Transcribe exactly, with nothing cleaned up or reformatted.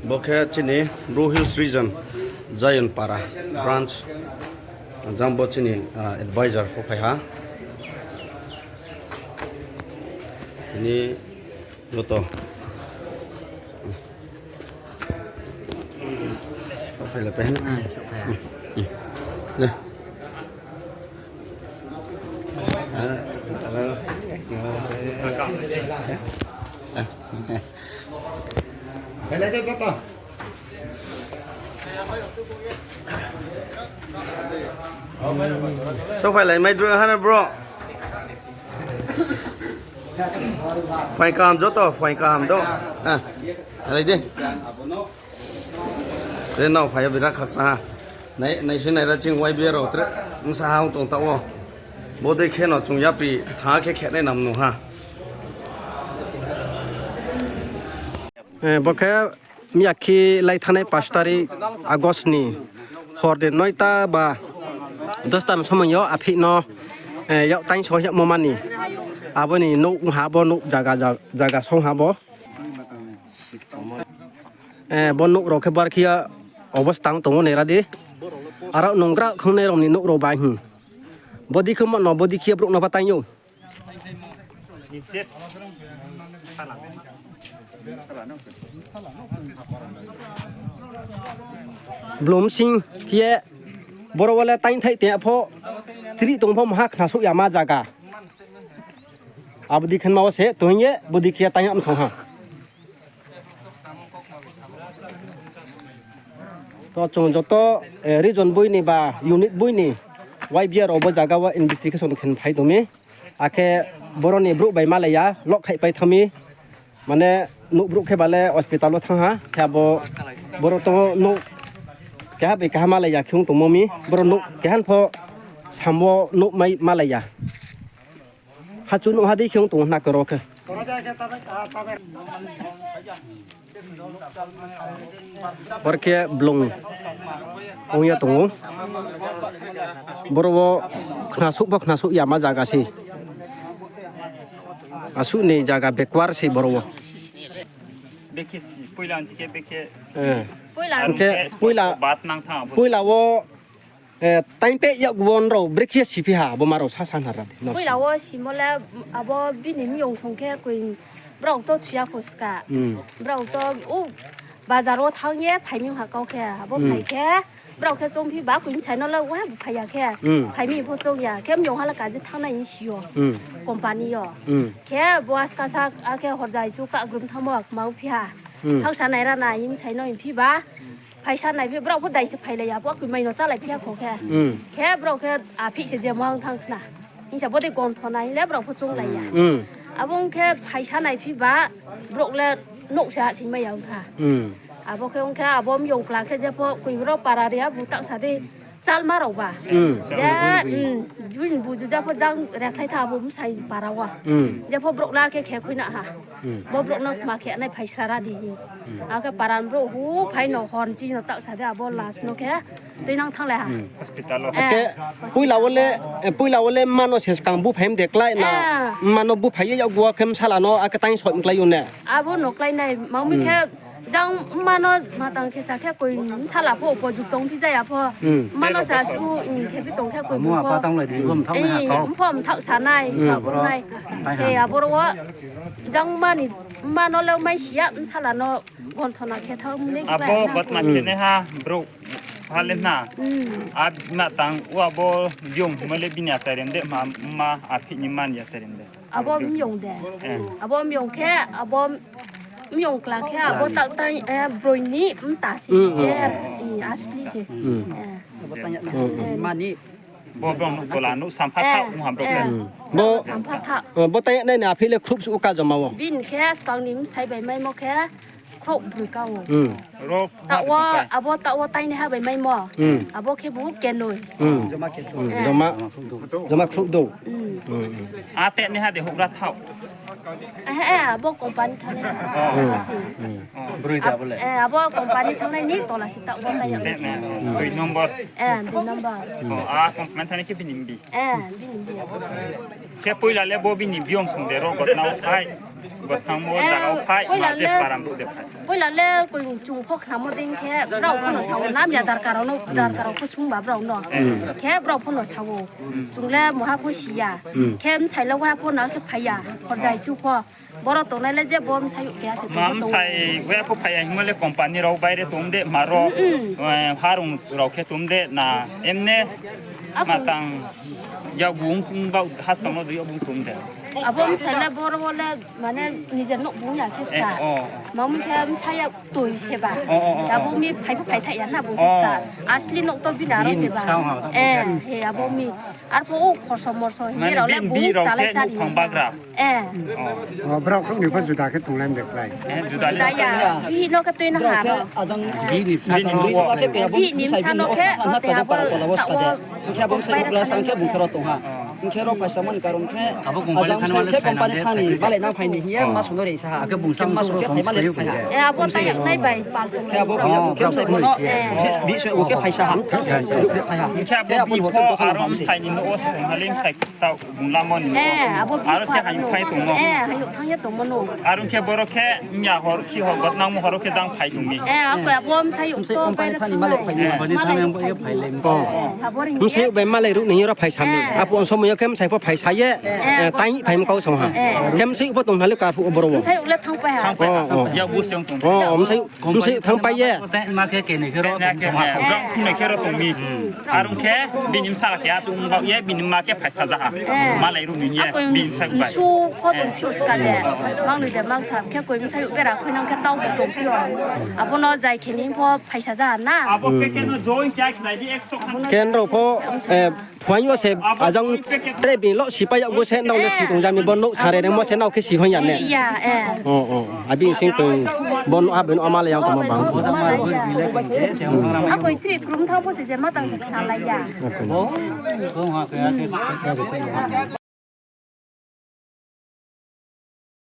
Bo khe chini Bru Hills Region, Zionpara branch. Jang bo chini, ah, advisor pho phai ha. Ini joto. Pho phai le pe. Hmm, so phai ha. Hmm, hmm. Le. Sophailai mai dro hana bro. Phaing kaham joto, phaing kaham do. Ah, alai de. Re nao phai ya bira khaksa ha. Nai, nai se nai ra ching Y B A rao tre. Bsa ha ong tong taoh wo. Bodei khe no chung yapi tha khe khe nai nam nu ha. Eh, bo khe miya khe lai thanngnai paanch tarik August ni hor de noita ba dosta ni somoi yo aphih no, eh, yak taing so yagmo mani. Abo ni nouh ha bo nouh zaga, zaga, zaga song ha bo. Eh, bo nouh rao khe bar khe ya obosta tong ou nai ra di. Aro nunggra khongnai rao ni nouh rao bai hing. Bodei khe mo no, bodei khe ya brouh no ba taing ou. Blum sing khe boro wo le taing thai te pho chri tong pho maha khna souh ya ma zaga. Abo dei khe ma wo se tong ye bodei khe taing ya msong ha. To chung joto, eh, region boi ni ba unit boi ni Y B A rao bo zaga wo investigation khe phai tong mi. Akhe boro ni brouh bai malai ya, loh khaihpai thanng mi. Mane nouh brouh khe ba le hospital wo thanng ha. Khe abo boro tong nouh keha bai keha malai ya khe ong tongmo mi. Boro nouh keha pho sam wo nouh mai malai ya. Hachu nouh ha dei khe ong tong ou hna karo khe. Bor khe blung ong ya tong ou. Boro wo khnasouh pho khnasouh ya ma zaga se. Asuh ni zaga backward se boro wo. Bekhe si, poila ni khe bekhe si. Eh. Poila. Aro khe poila, bat nang thanng abo. Poila wo Eh, taing peh yak wo nrao brekhe siphi ha, abo ma rao sa sa na ra di, no. Poila wo simo le abo bini miyong song khe koi brao to thuya kho ska. Hmm. Brao to o bazar wo thanng ye phai mi ha kau khe, abo phai khe, brao khe chongphi ba koi bsai no le wa bu phai ya khe. Hmm. Phai mi pho chong ya, khe miyong ha le kaji thanng nai hing si yo. Hmm. Company yo. Hmm. Khe bo aska sa, akhe horjai chu kagrum thanngmo kma phi ha. Hmm. Thaohsa nai ra nai hing bsai no hing phi ba. Phaisa nai phi, brao pho dai se phailai ya, bo koi mai no chálai phi ya kho khe. Hmm. Khe brao khe aphih se je muhang thanng khna. Hing sa bodei gonthona hing le brao pho chounglai ya. Hmm. Abo ong khe phaisa nai phi ba, brao le nouh se ha sing mai ya ong kha. Hmm. Abo khe ong khe abo miyong kla khe jepho koi bro para ri ha bu taohsa dei chalma rao ba. Hmm. Je, hmm, bini buju jepho jang rekhlai tha abo bsai para wo. Hmm. Jepho brao na khe khe khui na ha. Hmm. Bo brao no kma khe nai phaisa ra di hing. Hmm. Akhe paran brouh hu phai no hor chi no taohsa de abo last no khe tuinang thannglai ha. Hmm. Hospital wo. Eh, akhe poila wo le, eh, poila wo le mma no se skang bu phai mde klái na, eh, mma no bu phai ye yakgu wo khe bsala no akhe taing soi mklái ou ne. Abo no klái nai, ma mi khe jang mma no matang khe sa khe koi bsala pho upo jug tong phi jaya pho. Hmm. Mma no sa su, hmm, khe phi tong khe koi bu pho. Mpho mthaoh sa nai, hmm, mpho nai. Khe aboro wo jang mma ni, mma no le mai si ya, bsala no gonthona khe thanng mle abo klái na. Abo gonthona khe nai ha, brouh ha le na. Hmm. A matang o abo yong mo le bini achai rem de, ma, mma aphih ni mma ni achai rem de. Abo miyong de. Eh. Abo miyong khe, abo miyong kla khe, abo taoh tang, eh, broi ni mta se. Hmm, hmm. Je, eh, asli se. Hmm. Eh. Abo tang ya, eh, mani. Bo brao no tola no sampha tha, eh, ong ha brao khe. Eh. Hmm. Bo, sampha tha. Eh, bo tang ya nai ni aphih le khruh suh ka joma wo. Bini khe skang ni bsai bai maimo khe khruh broi ka ou. Hmm. Taoh wo, abo taoh wo tainaiha bai maimo. Hmm. Abo khe bu kenoi. Hmm. Joma kenoi. Eh. Joma, joma khruh dou. Hmm. Hmm, hmm. A tenaiha de houhgra thaoh. Eh, eh, abo company thanngnaiha. Oh. Hmm. Hmm. Broi da bo le? Eh, abo company thanngnai ni tola si taoh bo tai yag. Dui number. Eh, dui number. O, a company thani khe bini mbi. Eh, bini mbi. Khe poila le bo bini biyong sung de ro gotnao phai. Gotnamo jaga phai, ma je param ro de phai. Poila le koi chung pho khnamo dei khe brao pho no sao, namya darkar rao no, darkar rao pho sungba brao no. Khe brao pho no sao. Chung le muha pho si ya. Khe bsai le wa pho na khe phai ya. Horjai chu pho. Boro tongnai le je bo bsai keha se tong. Ma bsai wa pho phai ya himo le company rao baire tong de, ma ro, eh, harung rao khe tong de, na emne. Ako. Matang, ya bung kung bau, hastang no dui ya bung tong de. Abo bsai le boro wo le, mane, nijer nouh bung ya khe sta. Eh, o. Mamo khe bsai ya toi se ba. O, o, o, o. Abo mi phai pho phai thai ya na bung khe sta. Asli nouh to bini aro se ba. Eh, he, abo mi. Arphuh o khorso morso hing ye rao le bini bung rao chalai se chari nouhphang bagra. Eh. O, brao khe ni pho juda khe tonglai de klái. Eh, juda le. Juda ya, bihih no khe tui na ha ro. Bini bsa no khe, bihih ni bsa no khe, abo tola wo sa de. Hing khe abo bsai ukla sa hing khe bung khe ro tong ha. Hing khe ro phaisa mani karon khe, ajang bsai khe company thani, malai nang phai ni hing ye ma sono re sa ha. Khe ma sono khe phai mani phai ha. Eh, abo tai nai bai pal tong. Khe abo bihih khe bsai pho no, bihih se khe phaisa ha. Phai ha. Hing khe abo bihih pho aro bsai ni nouh wo se tong ha le bsai. Taoh bung lamo ni. Eh, abo aro se haing phai tongmo. Eh, haing thang ye tongmo no. Aro khe boro khe mya hor, khi hor, gotnangmo horo khe jang phai tong mi. Eh, ako abo bsai uk to company thani malai phai ni. Company thani bai phai le. Abo ring bsai uk bai malai ruh ni ro phai sa mi. Eh. Apo somoi yo khe bsai pho phai sa ye. Eh, eh, tai phai mkau song ha. Eh. Khe bsai uk pho tong ha le ka phuh boro wo. Bsai uk le thang pai ha. Thang pai ha. O, o. Ya bu se ong tong. O, o, bsai Bsai thang pai ye. Ma khe keni khe ro tong ha. Brao khungnai khe ro tong mi. Aro khe bini bsa khe achung bao ye, bini ma khe phaisa ja ha. Malai ruh ni ye, bini bsa bai. Su kho tong phiouh ska de. Mang ni de mang tham khe koi bsai bera khuinang khe tau bo tong phiouh. Abo no jai khe ni pho phaisa ja na. Abo khe khe no join kya khlai di ekso khan. Khe nrao pho, eh, Phuaing yo se ajang tre bini lo sipai yag bo se nrao le si tong jami bo nouh sare rengmo se nrao khe si hoih ya ne? Si ya, eh. O, o. Abi sing tong bo nouh ha bini ama le yang tongmo bang. Ako sri krum thang bo se je ma tang se khnalai ya.